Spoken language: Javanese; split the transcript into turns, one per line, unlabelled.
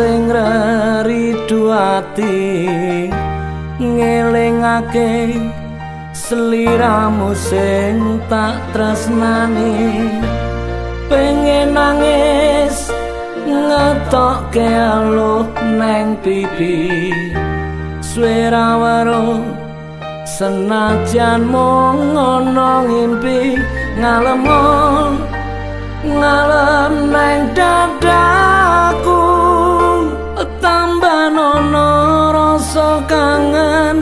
Sing reridu ati ngelingake sliramu sing tak tresnani. Pengen nangis ngetokke aluh neng pipi, suwe ra weruh senajan mung ana ngimpi. Ngalem ngalem neng dadaku, tambah nono rasa kangen.